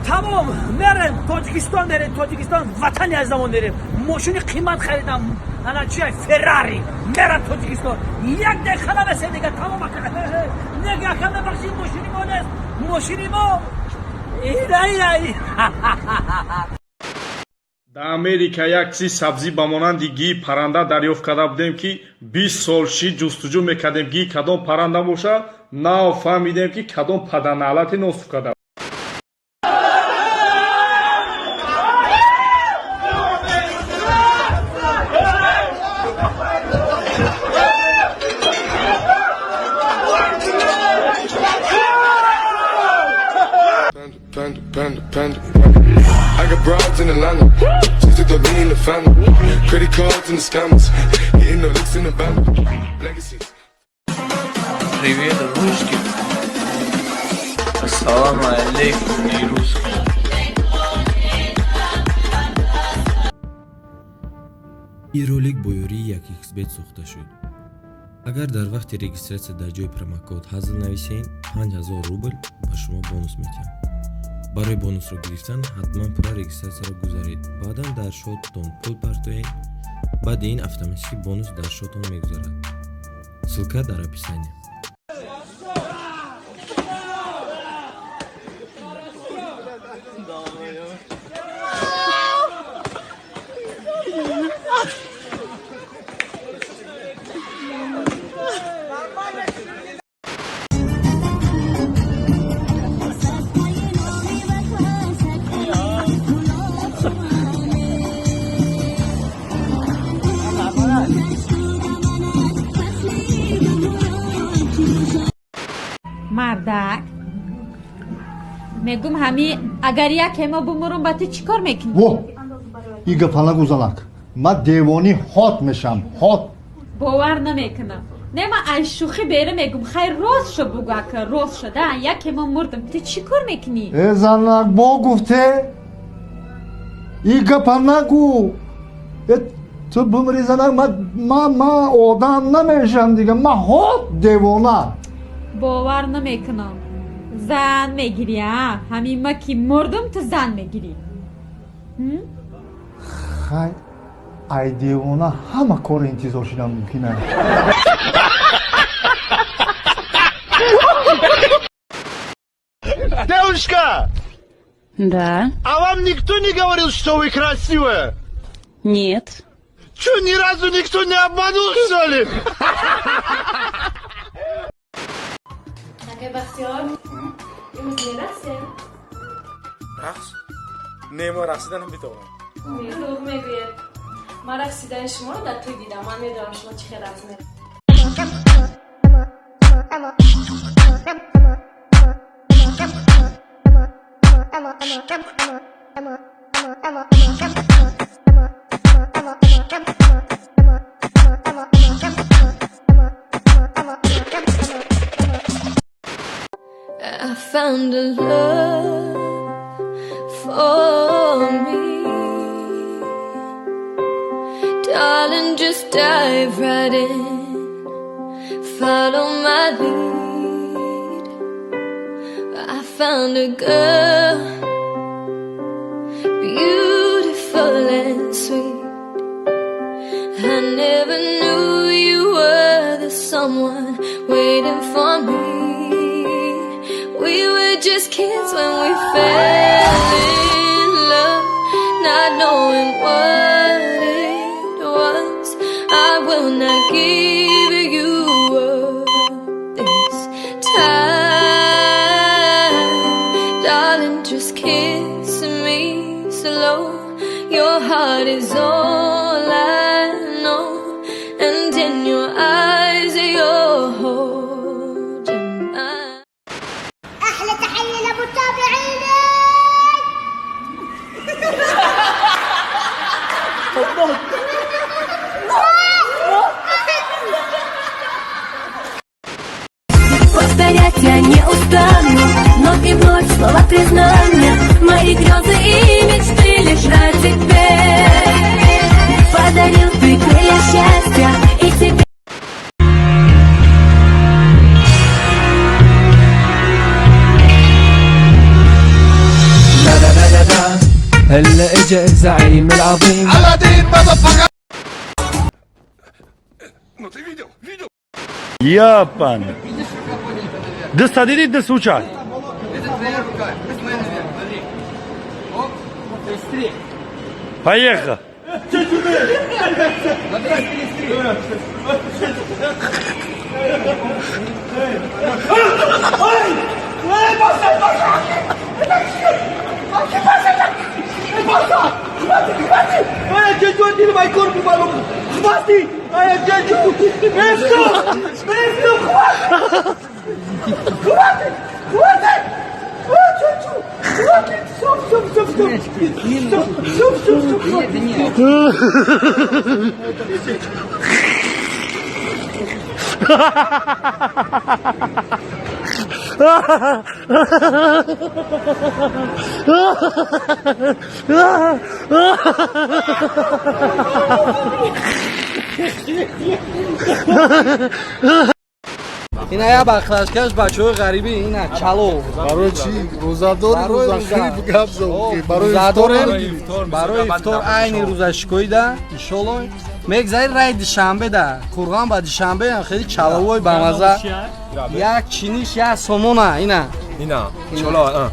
Тамом, мерем Тоҷикистон, мерем Тоҷикистон, ватани азизамон мерем. Мошини қимат харидам, ана чи, Феррари. Мерам Тоҷикистон, як дақиқа намесем дига. Тамом, ака. Нега, ака, мебахши, мошини мо нест, мошини мо ина, ина. Дар Америка як чизи сабзӣ ба монанди гии парранда дарёфт карда будем, ки 20 сол шид ҷустуҷӯ мекардем, гии кадом парранда бошад. Нав фаҳмидем, ки кадом паданалате носуф карда. Panda, panda, panda, panda. I got broads in Atlanta. Just took the lean in the family. Credit cards and the scammers. Hitting the licks in the bando. Legacies. Привет, русский. Ассаламу алейкум, не русский. Ин ролик бо ёрии 1xBet сохта шуд. Агар дар вақти регистрация дар ҷои промокод ҳазл нависед, 5000 рубл ба шумо бонус медиҳам. Барои бонусро гирифтан ҳатман пурра регистрация ро гузаред, баъдан дар счёт тон пул партоед. Баъди ин автоматически бонус дар счёт он мегузарад. Ссылка дар описание. Мардак, мегум, ҳами агар яке мо бумурум, ба ту чӣ кор мекунӣ? Во, и гапа нагу, занак, ман девонӣ ҳот мешам, ҳот. Бовар намекунам. Не, ман ай шӯхӣ бере мегум. Хайр, рост шо бугу, ака, рост шуда, яке мо мурдам, ту чӣ кор мекунӣ? Э, занак, бо гуфте, и гапа нагу. Э, ту бумри, занак, ма одам намешам дига, ма ҳот девона. Бовар намекунам. Зан мегирӣ, а? Ҳамин ма ки мурдум, ту зан мегирӣ? Хай, ай девона ҳама кор интизор шудан мумкин аст. Девушка! Да. А вам никто не говорил, что вы красивая? Нет. Че, ни разу никто не обманул, что ли? Акай Бахтиёр, имрӯз мерақсем? Рақс? Не, мо рақсида наметавонам. Дурӯғ мегӯед. Ман рақсидани шуморо дар тӯй дидам, ман медонам, шумо чӣ хел рақс мерақсед. I found a love for me. Darling, just dive right in. Follow my lead. I found a girl, beautiful and sweet. I never knew you were the someone waiting for me. We were just kids when we fell in love, not knowing what it was. I will not give you up this time. Darling, just kiss me slow. Your heart is all I know, and in your eyes, you're holding mine. احلى تحيه لمتابعيني. Повторять я не устану вновь и вновь слова признания. Мои грезы и мечты лишь о тебе. Подарил ты крылья счастья, и тебе. هلا اجا الزعيم العظيم. Aladdin, motherfucker! Ну ты видел? Видел? Япан. Даста диди, даст учай. Поехал. Ина я баклажкаш, бачаҳои ғарибӣ, ина чало. Барои чӣ? Рӯзадор, рӯзахӯрӣ гап зад. Барои рӯзадорем, барои ифтор, айни рӯзашикоида иншолло мегзари рай Душанбе да Қурғон ба Душанбе хеле чаловой бамаза, як чиниш як сомона ина. Ина чало.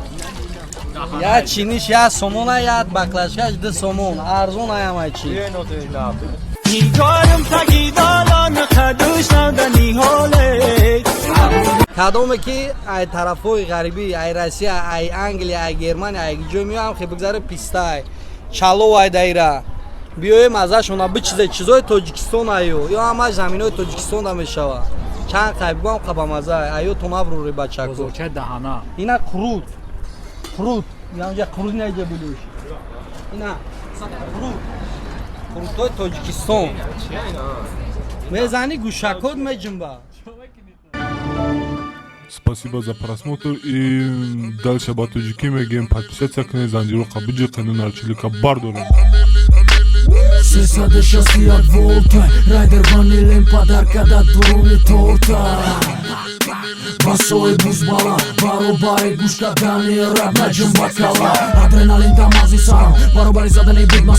Як чиниш як сомона, як баклажкаш 2 сомон, арзон аямай чи. Нигорам таги долон қадуш ниҳоле. Кадоме ки ай тарафҳои ғарибӣ, ай Россия, ай Англия, ай Германия, ай ҷой меоям, хе бигзаре, пистай чалов ай даира биёем, азашона бичизе, чизои Тоҷикистон аю ё ҳамаш заминои Тоҷикистон да мешава. Чанд қай бигӯям, қабамаза аю то набрури бачаку. Бозорчаи даҳана. Ина қурут, қурут янҷа, қурут инаҷа билӯш, ина қурут, қурутҳои Тоҷикистон мезани, гӯшакот меҷунба. Спасибо за просмотр и дальше ба тоҷикӣ мегӯем: подписаться кунед, занҷироқа биҷиқену нарчилика бардорем. 361 волта райдер ванилем подарка да дуруни торта басои бузбала баробари гӯш кардани раб наҷум ба кала адреналин дамази сарам баробари задани бигма.